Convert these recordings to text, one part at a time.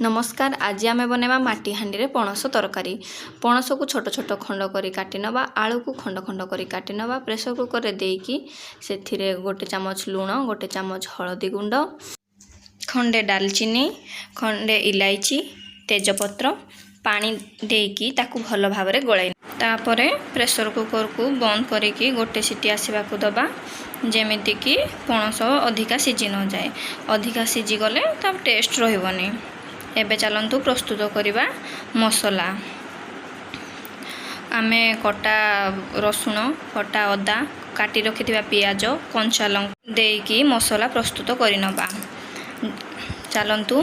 ନମସ୍କାର, ଆଜି ଆମେ ବନେଇବା ମାଟି ହାଣ୍ଡିରେ ପଣସ ତରକାରୀ। ପଣସକୁ ଛୋଟ ଛୋଟ ଖଣ୍ଡ କରି କାଟି ନେବା। ଆଳୁକୁ ଖଣ୍ଡ ଖଣ୍ଡ କରି କାଟି ନେବା। ପ୍ରେସର କୁକରରେ ଦେଇକି ସେଥିରେ 1 ଚାମଚ ଲୁଣ, 1 ଚାମଚ ହଳଦୀ ଗୁଣ୍ଡ, ଖଣ୍ଡେ ଡାଲଚିନି, ଖଣ୍ଡେ ଇଲାଇଚି, ତେଜପତ୍ର, ପାଣି ଦେଇକି ତାକୁ ଭଲ ଭାବରେ ଗୋଳାଇ, ତାପରେ ପ୍ରେସର କୁକରକୁ ବନ୍ଦ କରିକି ଗୋଟେ ସିଟି ଆସିବାକୁ ଦେବା, ଯେମିତିକି ପଣସ ଅଧିକା ସିଝି ନଯାଏ। ଅଧିକା ସିଝିଗଲେ ତା ଟେଷ୍ଟ ରହିବନି। ଏବେ ଚାଲନ୍ତୁ ପ୍ରସ୍ତୁତ କରିବା ମସଲା। ଆମେ କଟା ରସୁଣ, କଟା ଅଦା, କାଟି ରଖିଥିବା ପିଆଜ, କଞ୍ଚା ଲଙ୍କା ଦେଇକି ମସଲା ପ୍ରସ୍ତୁତ କରିନେବା। ଚାଲନ୍ତୁ,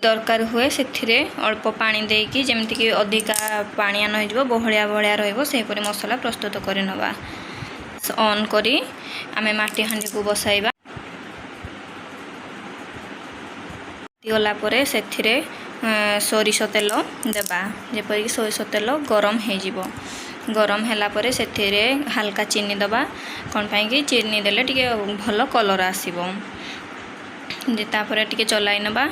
ଦରକାର ହୁଏ ସେଥିରେ ଅଳ୍ପ ପାଣି ଦେଇକି, ଯେମିତିକି ଅଧିକା ପାଣିଆ ନ ହେଇଯିବ, ବହଳିଆ ବହଳିଆ ରହିବ, ସେହିପରି ମସଲା ପ୍ରସ୍ତୁତ କରିନେବା। ଅନ୍ କରି ଆମେ ମାଟି ହାଣ୍ଡିକୁ ବସାଇବା। ଗଲା ପରେ ସେଥିରେ ସୋରିଷ ତେଲ ଦେବା, ଯେପରିକି ସୋରିଷ ତେଲ ଗରମ ହେଇଯିବ। ଗରମ ହେଲା ପରେ ସେଥିରେ ହାଲକା ଚିନି ଦେବା। କ'ଣ ପାଇଁକି ଚିନି ଦେଲେ ଟିକେ ଭଲ କଲର୍ ଆସିବ। ତାପରେ ଟିକେ ଚଲାଇ ନେବା।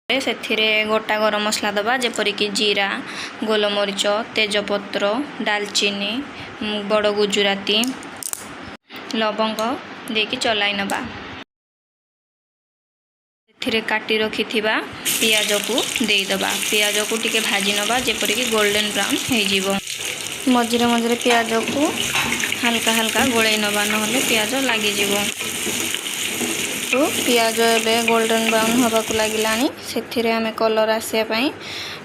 ସେଥିରେ ଗୋଟା ଗରମ ମସଲା ଦେବା, ଯେପରିକି ଜିରା, ଗୋଲମରିଚ, ତେଜପତ୍ର, ଡାଲଚିନି, ବଡ଼ ଗୁଜୁରାତି, ଲବଙ୍ଗ ଦେଇକି ଚଲାଇ ନେବା। ସେଥିରେ କାଟି ରଖିଥିବା ପିଆଜକୁ ଦେଇଦେବା। ପିଆଜକୁ ଟିକେ ଭାଜି ନେବା, ଯେପରିକି ଗୋଲ୍ଡେନ୍ ବ୍ରାଉନ୍ ହେଇଯିବ। ମଝିରେ ମଝିରେ ପିଆଜକୁ ହାଲକା ହାଲକା ଗୋଳେଇ ନେବା, ନହେଲେ ପିଆଜ ଲାଗିଯିବ। ପିଆଜ ଏବେ ଗୋଲ୍ଡେନ୍ ବ୍ରାଉନ୍ ହେବାକୁ ଲାଗିଲାଣି। ସେଥିରେ ଆମେ କଲର୍ ଆସିବା ପାଇଁ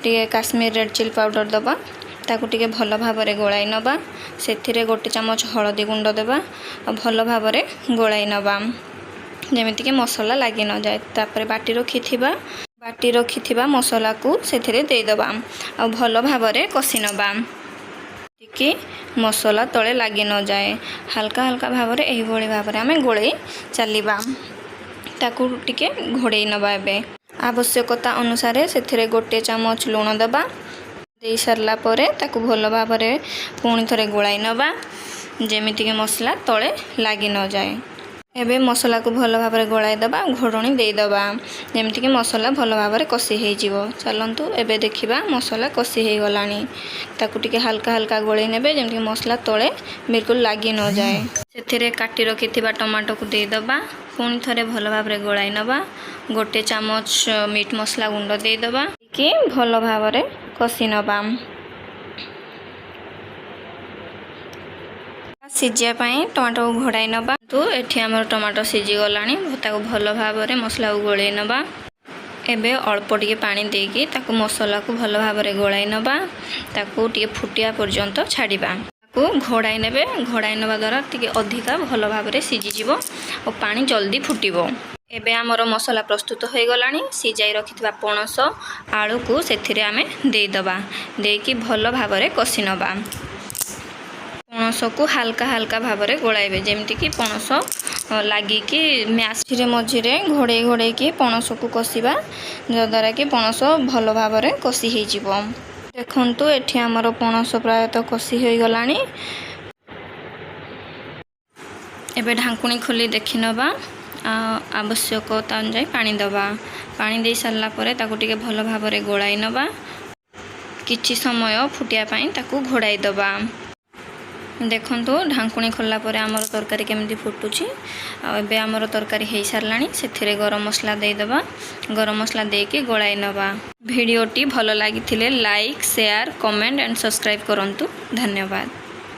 ଟିକେ କାଶ୍ମୀର ରେଡ଼୍ ଚିଲି ପାଉଡ଼ର ଦେବା। ତାକୁ ଟିକେ ଭଲ ଭାବରେ ଗୋଳାଇ ନେବା। ସେଥିରେ 1 ଚାମଚ ହଳଦୀ ଗୁଣ୍ଡ ଦେବା ଆଉ ଭଲ ଭାବରେ ଗୋଳାଇ ନେବା, ଯେମିତିକି ମସଲା ଲାଗି ନଯାଏ। ତାପରେ ବାଟି ରଖିଥିବା ମସଲାକୁ ସେଥିରେ ଦେଇଦେବା ଆଉ ଭଲ ଭାବରେ କଷି ନେବା କି ମସଲା ତଳେ ଲାଗି ନଯାଏ। ହାଲକା ହାଲକା ଭାବରେ ଏହିଭଳି ଭାବରେ ଆମେ ଗୋଳେଇ ଚାଲିବା। ତାକୁ ଟିକେ ଘୋଡ଼େଇ ନେବା। ଏବେ ଆବଶ୍ୟକତା ଅନୁସାରେ ସେଥିରେ 1 ଚାମଚ ଲୁଣ ଦେବା। ଦେଇ ସାରିଲା ପରେ ତାକୁ ଭଲ ଭାବରେ ପୁଣି ଥରେ ଗୋଳାଇ ନେବା, ଯେମିତିକି ମସଲା ତଳେ ଲାଗି ନଯାଏ। ଏବେ ମସଲାକୁ ଭଲ ଭାବରେ ଗୋଳାଇ ଦେବା, ଘୋଡ଼ଣୀ ଦେଇଦେବା, ଯେମିତିକି ମସଲା ଭଲ ଭାବରେ କଷି ହେଇଯିବ। ଚାଲନ୍ତୁ, ଏବେ ଦେଖିବା ମସଲା କଷି ହେଇଗଲାଣି। ତାକୁ ଟିକେ ହାଲକା ହାଲକା ଗୋଳେଇ ନେବେ, ଯେମିତିକି ମସଲା ତଳେ ବିଲକୁଲ ଲାଗି ନଯାଏ। ସେଥିରେ କାଟି ରଖିଥିବା ଟମାଟୋକୁ ଦେଇଦେବା। ପୁଣି ଥରେ ଭଲ ଭାବରେ ଗୋଳାଇ ନେବା। 1 ଚାମଚ ମିଟ୍ ମସଲା ଗୁଣ୍ଡ ଦେଇଦେବା କି ଭଲ ଭାବରେ କଷି ନେବା। ସିଝିବା ପାଇଁ ଟମାଟୋକୁ ଘୋଡ଼ାଇ ନେବା। ତ ଏଠି ଆମର ଟମାଟୋ ସିଝିଗଲାଣି। ତାକୁ ଭଲ ଭାବରେ ମସଲାକୁ ଗୋଳେଇ ନେବା। ଏବେ ଅଳ୍ପ ଟିକେ ପାଣି ଦେଇକି ତାକୁ ମସଲାକୁ ଭଲ ଭାବରେ ଗୋଳାଇ ନେବା। ତାକୁ ଟିକେ ଫୁଟିବା ପର୍ଯ୍ୟନ୍ତ ଛାଡ଼ିବା। ତାକୁ ଘୋଡ଼ାଇ ନେବେ। ଘୋଡ଼ାଇ ନେବା ଦ୍ୱାରା ଟିକେ ଅଧିକା ଭଲ ଭାବରେ ସିଝିଯିବ ଓ ପାଣି ଜଲ୍ଦି ଫୁଟିବ। ଏବେ ଆମର ମସଲା ପ୍ରସ୍ତୁତ ହୋଇଗଲାଣି। ସିଝାଇ ରଖିଥିବା ପଣସ ଆଳୁକୁ ସେଥିରେ ଆମେ ଦେଇଦେବା। ଦେଇକି ଭଲ ଭାବରେ କଷି ନେବା। ପଣସକୁ ହାଲକା ହାଲକା ଭାବରେ ଗୋଳାଇବେ, ଯେମିତିକି ପଣସ ଲାଗିକି ମଝିରେ ମଝିରେ ଘୋଡ଼େଇ ଘୋଡ଼େଇକି ପଣସକୁ କଷିବା, ଯଦ୍ୱାରା କି ପଣସ ଭଲ ଭାବରେ କଷି ହେଇଯିବ। ଦେଖନ୍ତୁ, ଏଠି ଆମର ପଣସ ପ୍ରାୟତଃ କଷି ହୋଇଗଲାଣି। ଏବେ ଢାଙ୍କୁଣୀ ଖୋଲି ଦେଖିନେବା। ଆବଶ୍ୟକତା ଅନୁଯାୟୀ ପାଣି ଦେବା। ପାଣି ଦେଇ ସାରିଲା ପରେ ତାକୁ ଟିକେ ଭଲ ଭାବରେ ଗୋଳାଇ ନେବା। କିଛି ସମୟ ଫୁଟିବା ପାଇଁ ତାକୁ ଘୋଡ଼ାଇ ଦେବା। ଦେଖନ୍ତୁ, ଢାଙ୍କୁଣୀ ଖୋଲିଲା ପରେ ଆମର ତରକାରୀ କେମିତି ଫୁଟୁଛି। ଆଉ ଏବେ ଆମର ତରକାରୀ ହେଇସାରିଲାଣି। ସେଥିରେ ଗରମ ମସଲା ଦେଇଦେବା। ଗରମ ମସଲା ଦେଇକି ଗୋଳାଇ ନେବା। ଭିଡ଼ିଓଟି ଭଲ ଲାଗିଥିଲେ like, share, comment and subscribe କରନ୍ତୁ। ଧନ୍ୟବାଦ।